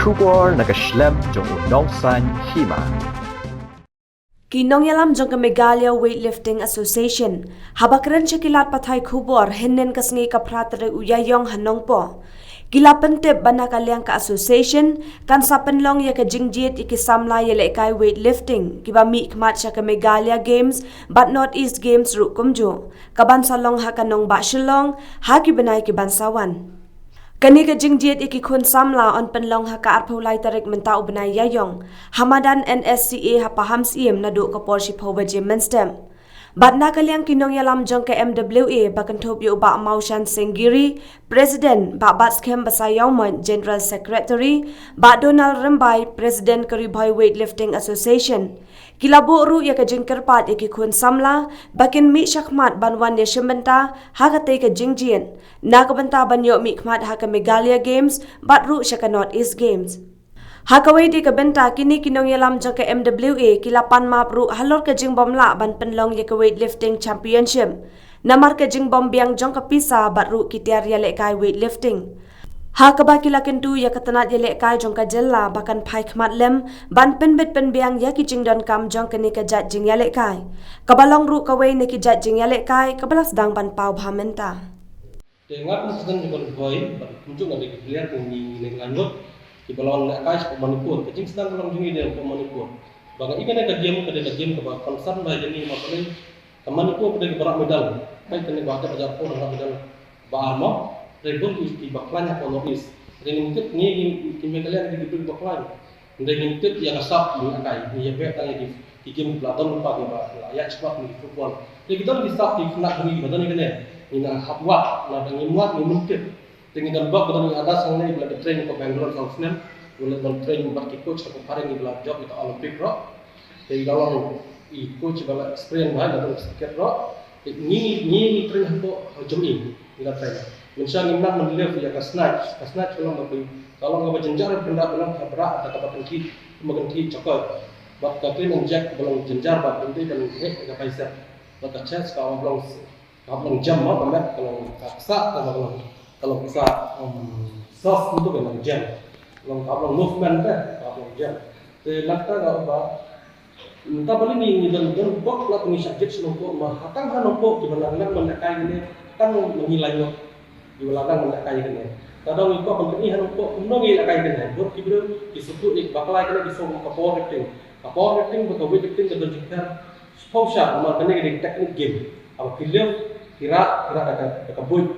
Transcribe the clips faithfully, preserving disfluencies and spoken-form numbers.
Khubor na ka shlem jong u nongsan hima. Ki nongïalam jong ka Meghalaya Weightlifting Association haba kren sha ki lad pathai khubor hynnin ka sngi ka phra tarik u Ïaïong ha Nongpoh, ki la pyntip ba na ka liang ka association kan sa pynlong ïa ka jingjied ïa ki samla ïalehkai weightlifting kiba mih khmat sha ka Meghalaya Games bad North East Games ruh kumjuh, kaban sa long ha ka nongbah Shillong ha ki bnai kiban sa wan. Kane ka jingjied ïa ki khun samla yn pynlong ha ka arphew lai tarik mynta u bnai Ïaïong ha madan N S C A ha Pahamsyiem naduh ka por shiphew baje mynstep. Bad na ka liang ki nongïalam jong ka M W A ba kynthup ïa u Bah Mawshan Sengiri, President, Bah Batskhem Basaiawmoit, General Secretary, Bah Donald Rymbai, President ka Ri Bhoi Weightlifting Association, ki la buh ruh ïa ka jingkyrpad ïa ki khun samla ba kin mih shakhmat ban wan ïashim bynta ha katei ka jingjied, na ka bynta ban ïoh mih khmat ha ka Meghalaya Games bad ruh sha ka North East Games. Ha kawei de ka bynta, kine ki nongïalam jong ka M W A ki la pan map ruh halor ka jingbym lah ban pynlong ïa ka Weightlifting Championship namar ka jingbym biang jong ka pisa bad ruh ki tiar ïalehkai weightlifting, ha kaba ki la kyntu ïa ka tnat ïalehkai jong ka jylla ba kan phai khmat lem ban pynbit pynbiang ïa ki jingdonkam jong kane ka jait jingïalehkai, kaba long ruh kawei na ki jait jingïalehkai kaba la sdang ban paw bha mynta. Te nga kum sdang jong ka Ri Bhoi bad kumjuh nga dei ki player, kum ngi ngi ngi ngan ngut kiba la wan lehkai shapoh Manipur. Ka jingsdang ka long jong ngi dei shapoh Manipur. Ba nga i kane ka game ka dei ka game kaba concern ba ïa ngi, namar balei ka Manipur ka dei kaba rah medal. Peit kane ba ka hajar por rah medal ba ar mo. Dei bun ki kiba khlaiñ hapoh North East. Dei ngim tip ngi, ngi ki Meghalaya ngi ki briew ba khlaiñ. Hynrei ngim tip ïa ka sap ngi lehkai, ngi ïa beh tang ïa ki, ki game ba la don lypa kiba la ïaid shakhmat kum ki football. Te ki don ki sap ki khynnah jong ngi kiba don ïa kane. Ngi nang hap wad, naba ngim wad ngim tip. Te ngi don bok ba don ngi ada sang ne ba la training ko Bangalore saw snem. Ba la train bad ki coach ko phareng kiba la jop ïa ka Olympic ruh. Te i da long i coach ba la experience ba la don certificate ruh. Te ngi ngi ngi train hapoh jong i ngi la train. Mynsha ngim nang ban leh ïa ka snatch, ka snatch ka long ba phi, ka long kaba jynjar, pynda ba long ka bra da kaba kynti, kaba kynti chakoi. Bad ka clean and jerk ba long jynjar ba pynti ban heh ka bicep. Bad ka chest ka long, ka long jam ba ka met ka long ka ksa, ka long, ka long ksa, um, sos untuk ka long jam. Ka long, ka long movement ka, ka long jam. Te nangta ka ba Mynta balei ngi, ngi don, don bok la ngi shah jied sha Nongpoh, ma hatang ha Nongpoh kiba nang nang ban lehkai kine tang ma ngi lai ngut kiba la nang ban lehkai kine. Ka dang ngi kwah ban pyni ha Nongpoh kumno ngi lehkai kine. Bun ki briew ki sngewthuh ïa bakla kine ki sngewthuh ka powerlifting. Ka powerlifting bad ka weightlifting ka don jingpher shiphew shah, namar kane ka dei technique game. Haba ki lift, ki rah, ki rah da ka, da ka buit.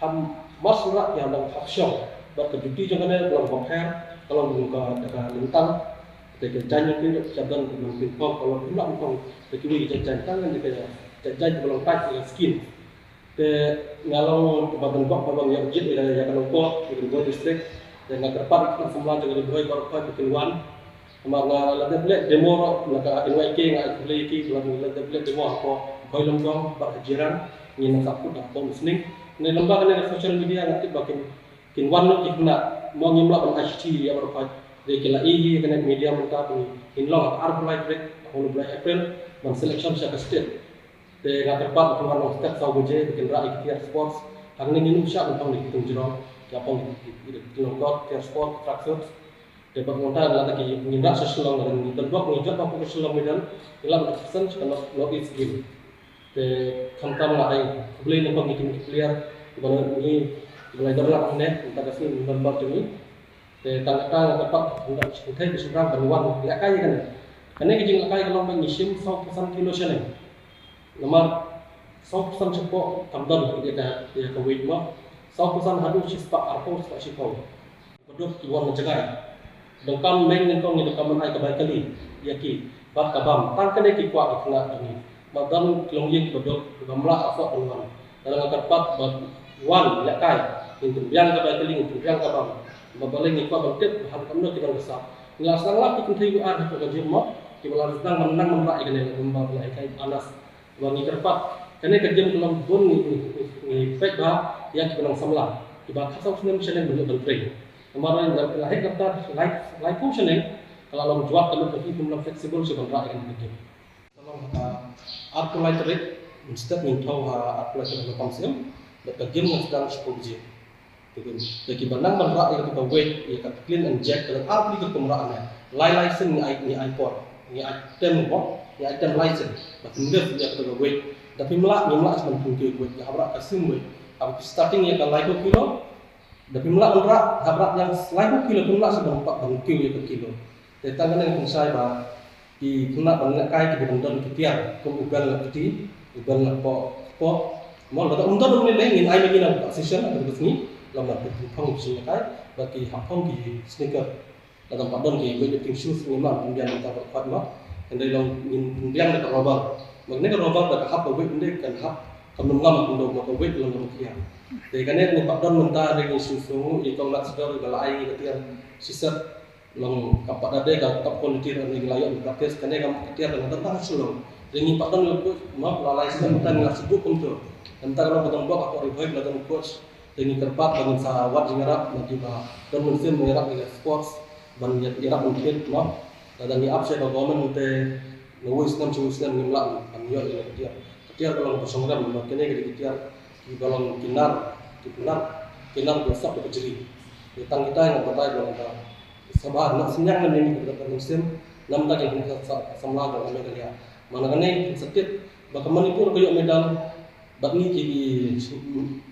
Ham mar shu rah ki hap dang hap shong. Bad ka juti jong kane ka long bapher, ka long ka, da ka lyntang. Te ka jaiñ ki dok ka don ka ping pong, ka long kumba ping pong. Te kiwei ki jaiñ tang ngan ïa ka jaiñ, jaiñ ka long tight ïa ka skin. Te nga long ba don bok ba ban ïa jied ïa ka Nongpoh, ïa ka Nongpoh district. Te nga kyrpad ïa ki samla jong ka Ri Bhoi baroh ba kin wan. Namar nga la dep leh demo ruh na ka N Y K, nga ai khublei ïa ki ba la dep leh demo hapoh Bhoilamgong bad ha Jirang. Ngin nang sah kut hapoh Musning. Ne lem bad kane ka social media nga tip ba kin Kin wan noh ki khynnah, mo ngim lah ban ai shithi ïa baroh khoit. Dei ki la ïohi ïa kane ka media mynta ba ngin long ha ka arphew lai tarik, arphew lai April, ban selection sha ka state. Te nga kyrpad ba kin wan long step saw baje, ba kin rah ïa ki tiar sports. Hangne ngin ym shah ban pang da ki tung jrong, ki ïa pang da ki, ki, ki, ki longkot, tiar sports, tracksuits. Te bad mynta lada ki ngin rah sha Shillong, lada ngin don bok ngin jot ba pang ka Shillong medal, ngin lah ban represent sha ka North, North East Game. Te khamtam nga ai khublei na pang ïa ki player kiba ngi, kiba la ïadon lang hangne mynta ka sngi, member jong ngi. Te tang kata nga kyrpad ïa ki kynthei ki shynrang ban wan lehkai ïa kane. Kane ka jinglehkai ka long ba ngi shim sawphew san kilo shaneng. Namar sawphew san shapoh kam don ïa ka, ïa ka weight mo. Sawphew san haduh shispah arphew, spah shiphew. Baduk ki wan na jngai. Donkam meng nyngkong ngi donkam ban ai ka bai kali ïa ki bad ka bam. Tang kane ki kwah ki khynnah jong ngi. Ba don ki longïing ki baduk, ki bym lah afford ban wan. Nga dang kyrpad ba wan lehkai. Ngin pynbiang ka bai kali, ngin pynbiang ka bam. Ba balei ngi kwah ban tip ba ha kumno ki don ka sap. Ngi la sdang lap ki kynthei ki ar hapoh ka gym mo, kiba la sdang ban nang ban rah ïa kane, lada kumba ba la hikai Anas. Ba ngi kyrpad, kane ka gym ka long bun ngi, ngi, ngi, ngi peit ba ïa kiba nang samla, kiba khatsaw snem shaneng ban ïoh ban train. Namar la, la heh kata lai, laiphew shaneng, ka la long jwat ka lut ka ki kum long flexible sha ban rah ïa kane ka gym. Ka long ha arphew lai tarik mynstep, ngin thew ha arphew lai tarik Naiwieng, bad ka gym ngan sdang shiphew baje. Te kiba nang ban rah ïa kata ka weight, ïa ka clean and jerk, ka don ar tylli ki rukom rah ne. Lai lai sien ngi ai, ngi ai por, ngi ai tem mo, ngi ai tem lai sien ba kin lift ïa kata ka weight. Da phim lah, ngim lah shuh ban pynkhih weight, hap rah ka same weight. Haba phi starting ïa ka laiphew kilo, da phim lah ban rah, hap rah ïa ka laiphew kilo, phim lah shuh ban pat ban khih ïa ka kilo. Te tang kane nga pynshai ba ki khynnah ban lehkai ki dei ban don ki tiar kum u bel na kti, u bel na kpoh, kpoh. Mo lada ym don, ym lei lei, ngin ai ma ki na session ha ka sngi, long ban pynphong ki shin lehkai, ba ki hap phong ki sneaker. Lada ym pat don ki weightlifting shoes, ngim lah pynbiang mynta ba khot mo. Hynrei long ngin pynbiang da ka rubber. Mo kane ka rubber da ka hap ka weight, ym dei kan hap kam nym ngam kum da ka weight long ka tiar. Te kane ngim pat don mynta, hynrei ngin shu sngewnguh ïa i kong Lat Sdor ba la ai ïa ka tiar shi set. Long kam pat da dei ka top quality ruh, ngi la ïoh practice, kane kam ka tiar ka la don tang ha Shillong. Te ngi pat don coach mo, la lai snem mynta ngi la shu buh kumto. Mynta ka long ba don bok hapoh Ri Bhoi la don coach. Te ngi kyrpad ba ngin sa wad jingïarap na kiba don mynsiem ban ïarap ïa ka sports, ban ïarap ban thied mo. Lada ngi ap sha ka government te na wei snem sha wei snem ngim lah ban ïoh ïa ka tiar. Ka tiar ka long kaba shong rem, namar kine ki dei ki tiar kiba long ki nar, ki nar, ki nar ba sap da ka jri. Te tang kita ngam batai ba long ka Sa ba, na synñiang na ngi ka mynsiem, namar ki sa, sa, samla jong ka Meghalaya. Mana kane sa tip ba ka Manipur ka ïoh medal, bad ngi ki, ki,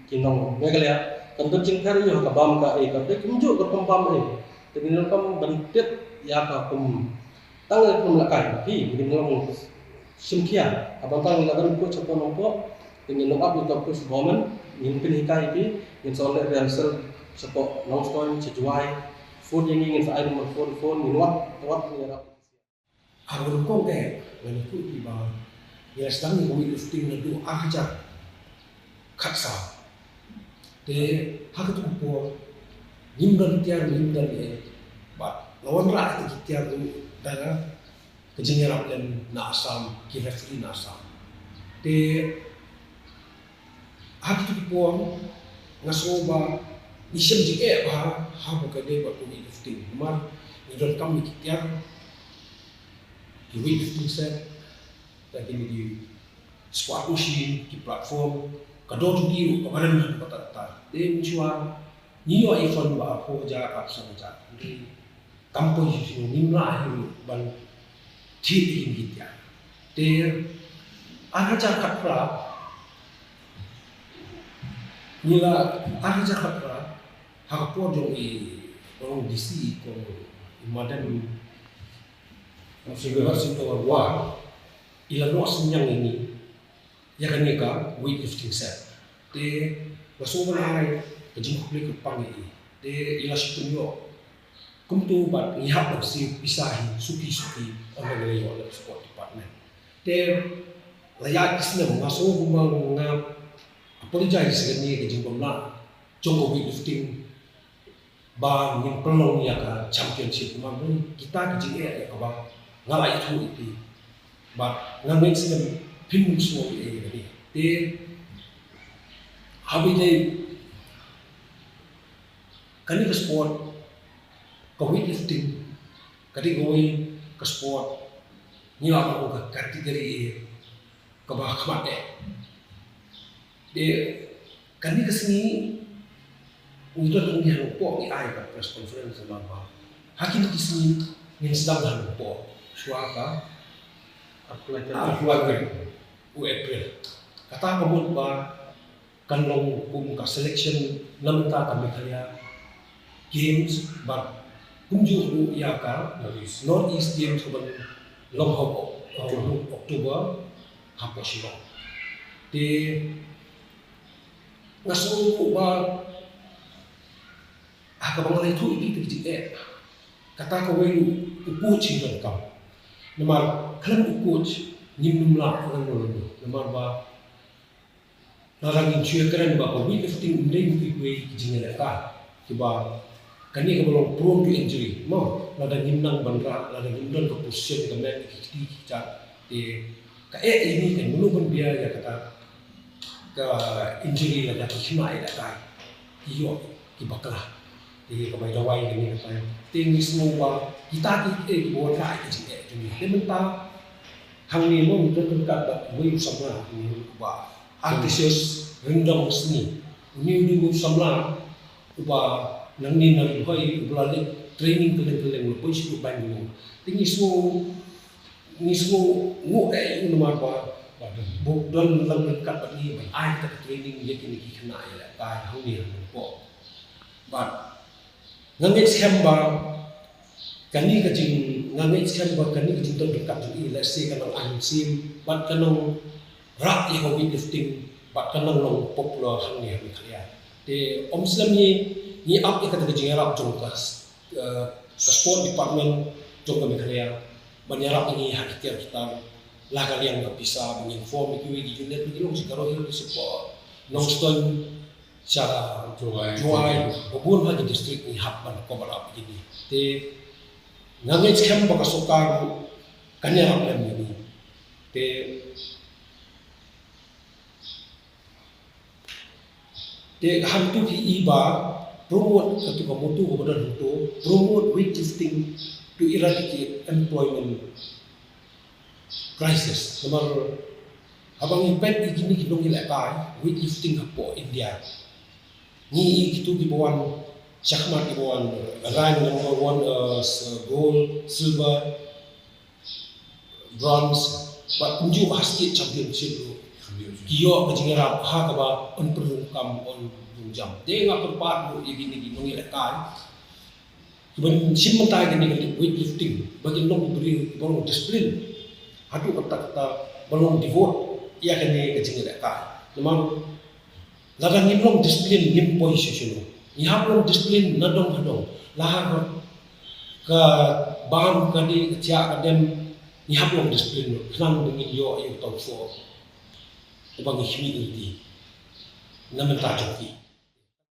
ki nong Meghalaya. Kan don jingpher ïa ka bam ka, eh, ka dei kumjuh ka rukom bam, eh. Te ngi donkam ban tip ïa ka kum, tang ïa ka kum lehkai, phi, ngi donkam shim khia, haba tang ngi la don coach shapoh Nongpoh, te ngin long ap ïa ka coach government, ngin pynhikai ïa phi, ngin sa leh rehearsal shapoh Nongstoiñ, sha Jowai, phone ïa ngi, ngin sa ai number phone, phone, ngin wad, wad, ngin ïarap. Ar ngi kong eh, ngan ïathuh ïa phi ba ngi la sdang ïa ka weightlifting naduh ar hajar khatsaw. Te ha katu ka por ngim don tiar, ngim don eh, bad la wanrah ïa ki tiar ruh da ka jingïarap lem na Assam, ki referee na Assam. Te ha katu ka por nga sngew ba ngi shem jingeh bha ha kaba ïadei bad ka weightlifting. Namar ngi donkam ïa ki tiar, ki weightlifting set, da kine ki squat machine, ki platform, ka dor jong ki ruh kaba rem ha kata kata. Te mynshuwa ngi ïoh ïa i fund ba arphew hajar, arphew san hajar. Hynrei kam poi shisha, ngim lah hi ruh ban thied ïa kine ki tiar. Te ar hajar khatphra, ngi la, ar hajar khatphra, ha ka por jong i, jong i D C, kong i Madam, Singh Singh Tawar War, i la noh synñiang ïa ngi ïa kane ka weightlifting set. Te nga sngew ban ai ka jingkhublei kyrpang ïa i. Te i la shu pynïoh kumto bad ngi hap ban siew pisa hi suki suki, ynda ngi la ïoh na sport department. Te la ïaid ki snem, nga sngew kumba nga apologize ïa kane ka jingbym lah jong ka weightlifting ba ngin pynlong ïa ka championship, namar kita ki jingeh ïa kaba nga la ïathuh ïa phi. Bad nga ngeit skhem phim sngew ïa kane. Te haba ïadei kane ka sport, ka weightlifting, ka dei kawei ka sport, ngi lah ban ong ka category A kaba khmat eh. Te kane ka sngi ngi don hangne ha Nongpoh, ngi ai ka press conference namar ba ha kine ki sngi ngin sdang ha Nongpoh shuwa ka arphew lai tarik u April. Kata ka mut ba kan long kum ka selection na bynta ka Meghalaya Games bad kumjuh ruh ïa ka North East Games kaban long ha October hapoh Shillong. Te nga sngew ruh ba ha kaba nga la ïathuh ïa phi, te ka jingeh, kata kawei ruh u coach hi donkam. Namar khlem u coach ngim nym lah lano lano. Namar ba lada ngin shu ïakren ba ka weightlifting ym dei kawei ka jingïalehkai, kiba kane kaba long prone to injury mo. Lada ngim nang ban rah, lada ngim don ka position ka met, ki kti ki kjat, te ka eh ïa ngi, kan mano ban bia ïa kata ka injury lada ki khynnah ïalehkai ki ïoh ki bakla. Te ka bai dawai kane ka taïew. Te ngi sngew ba kita ki, eh, kiba wanrah ïa ka jingeh jong ngi. Te mynta hangne mo ngi don ryngkat bad uwei u samla, uba Artisius Ringdong Sni. Une u dei u samla Uba nangne na Ri Bhoi uba la leh training kylleng kylleng, la poi sha Bangalore. Te ngi sngew, ngi sngew nguh eh namar ba, ba u don lang ryngkat bad ngi ban ai kata ka training ïa kine ki khynnah ïalehkai hangne ha Nongpoh. Bad nga ngeit skhem ba kane ka jing, nga ngeit skhem ba kane ka jingdon ryngkat jong i, let's say, kan nang ai mynsiem bad kan nang rah ïa ka weightlifting bad kan nang long popular hangne ha Meghalaya. Te ym slem ngi, ngi ap ïa kata ka jingïarap jong ka, eh, ka sport department jong ka Meghalaya ban ïarap ïa ngi ha ki tiar ki tar, la ka liang ka pisa ban ngin form ïa kiwei ki unit, ngi long shi Garo Hills, shi Nongstoiñ, sha Jowai, Jowai, ba bun ha ki district ngi hap ban cover up ïa kine. Te nga ngeit skhem ba ka sorkar kan ïarap lem ïa ngi. Te, te hangtu ki i ba promote, katu ka motto kaba don hangtu, promote weightlifting to eradicate employment crisis. Namar haba ngi peit ïa kine ki nongïalehkai weightlifting hapoh India, ngi i kitu kiba wan shakhmat, kiba wan rank number one, uh, s-, gold, silver, bronze, bad kumjuh ha state championship ruh ki ïoh ka jingïarap ha kaba yn pynrung kam, yn rung jam. Te nga kyrpad ruh ïa kine ki nongïalehkai kiban shim bynta ïa kane ka weightlifting ba kin long ki briew kiba long discipline. Haduh katta katta ba long devote ïa kane ka jingïalehkai. Namar lada ngim long discipline ngim poi shuh shuh. Ngi hap long discipline na dong ha dong. La ha ka bam ka dih, ka thiah ka dem, ngi hap long discipline khnang ba ngin ïoh ïa u tongthoh uba ngi khmih lynti na bynta jong ki.